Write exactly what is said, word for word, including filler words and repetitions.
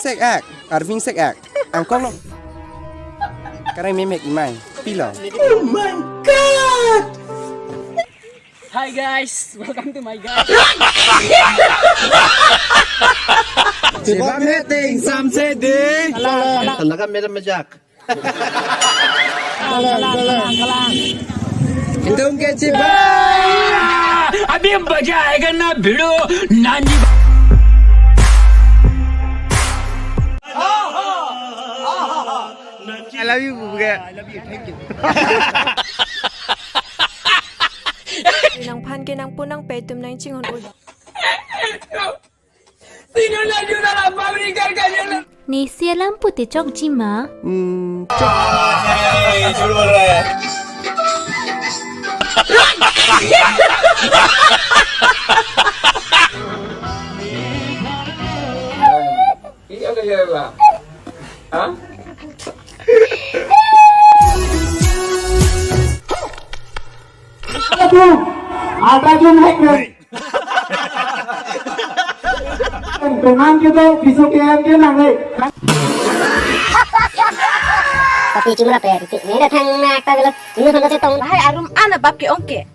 Sek ak, arving sek ak. Angkong lo. Kareng memek imai. Pilo. Oh my God! Hi guys, welcome to my guys. Chibam heting samse de. Tanaga mera majak. Kalang, kalang, kalang. Itum ke chibam. अभी मजा आएगा ना भिड़ो नानी. I love you, Bubuge. I love you. Thank you. Nangphan ke nangpo nangpei atum nangchinghon un. Nesi alam puthot chokji ma? Hmm, chok. Aduh, ada jun hack. Penang kita bisa K M K nang le. Tapi cuma apa ya? Ini datang nak tak bilang. Ini sama saya tong. Lahai arum ana bab ke ongke.